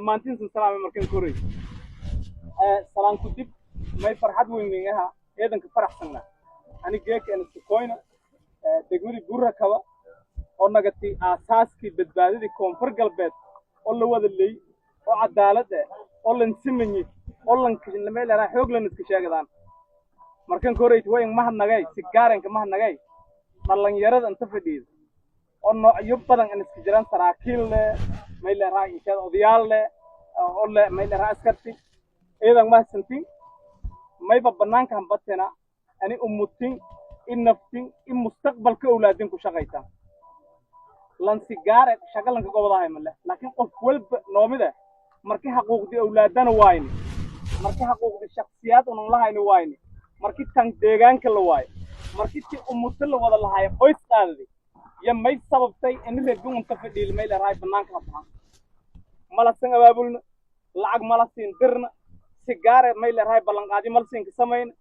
Dhammaantiin salaamay. Markan koray salaan ku dib, may farxad weyn aha, ciidanka faraxsanna ani geeka anaskoyna degmadii Buurakaba oo nagatay aasaaskii badbaadadii Koonfur Galbeed oo la wada leey oo cadaalad eh oo lan simanyi oo lan meel xoog lan iska sheegadaan. Markan korayt wayn mahadnagay, si gaaranka mahadnagay dhalinyarada inta fadhiida oo noocyo badan an iska jiraan, saraakiil leh, may leeraha inshaad odayaal leh oo leh, may leeraha askarti. Ciidan mahadsantiin. Mayba banaanka hambatena ani umutin in naftin in mustaqbalka awlaadin ku shaqaytaan lan si gaar ah shaqa lanka gobadahay male, laakiin qof walba noomida markii xaquuqdii awlaadana waayni, markii xaquuqdii shakhsiyaad unun lahayni waayni, markii tan deegaanka la waayo, markii ti umuto la wada lahaayo qoys qaadadi iyo may sababtay in reebin unta fadhiil may leerahay banaanka ha baxan. Mala san abaabulna, lacag mala siin dirna, si gaar ah may leerahay ballanqaadyo mala siin ka samayna,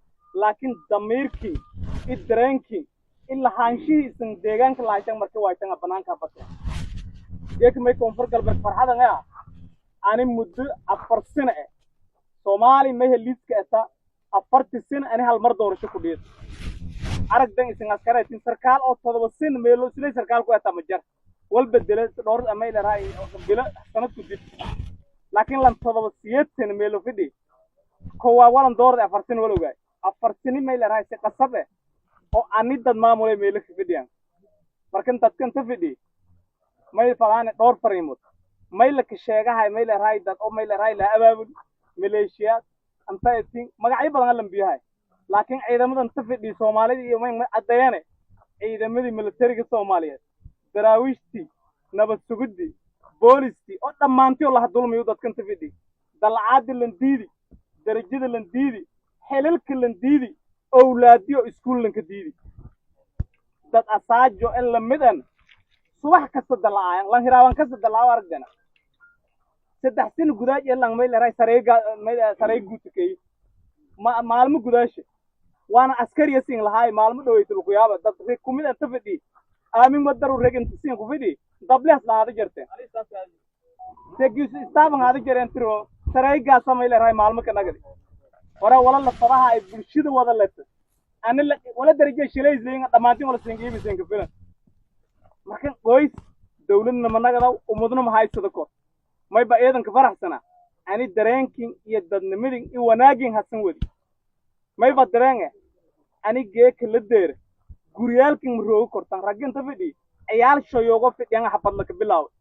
laakiin damiirkii i dareenkii i lahaanshihiisan deegaanka lahaysan marka waaytan banaanka bateen. Geeka may Koonfur Galbeed farxadan ah ani muddo 4 sano eh Soomaali may heliiska eta 4-tii sano ani hal mar doorasho ku dhiid aragdan isin askareetin sarkaal oo 7 sin meelo silay sarkaal ku eta ma jar wal bedele dhowr may leerahay bilo sanad ku dib, laakiin lan 87 sano meelo fidhi kowaa walan doorada 4 sano wal ogaay 4 sani may leerahay si qasab eh oo ani dad maamulay meelo ka fidhiyaan. Markan dadkan ta fidhi may fadaane dhowr fariimood may la ka sheegahay, may leerahay dad oo may leerahay la abaabul maleeshiyaad anta etin magacyo badan lan biyahay, laakiin ciidamadan ta fidhi Soomaalida iyo may caddeeyane ciidamadii militariga Soomaaliyeed, daraawiishtii, nabad sugidii, booliskii oo dhammaantii oo la hadulmayo dadkan ta fidhi, dalcaadi lan diidi, darajada lan diidi, xelalka lan diidi, owlaadiyo iskuul lanka diidi, dad asaajo in lamidan subax kasta dalacaayan lan hiraaban kasta dalaawo aragdana 3 sano gudaaj ee lang may leeray sareega may sarey guutukay ma maalmo gudaashe waana askariya siin lahaay. Maalmo dhaweyta lagu yaaba dad reg kumid inta fidhi aamin madaru reg inta siin ku fidhi dablees lahaada jirteen segius istaaban haada jireen tiro sareygaasa may leeray maalmo ka nagadi hore wala la fadaha ay bulshada wada leta ani la wala darajo shilaysleyn dhammaantiin wala siingiibi siinka filan. Marka qoys dawladna ma nagadaw, ummadna ma haysado kor mayba ciidanka faraxsana ani dareenkin iyo dadnimadin iyo wanaagin hasan wadi mayba dareen ani geeka la deera guryaalkin ma roogi kortan ragginta fidhi ciyaal shoyoogo fidhiyan xabad laka bilaaway.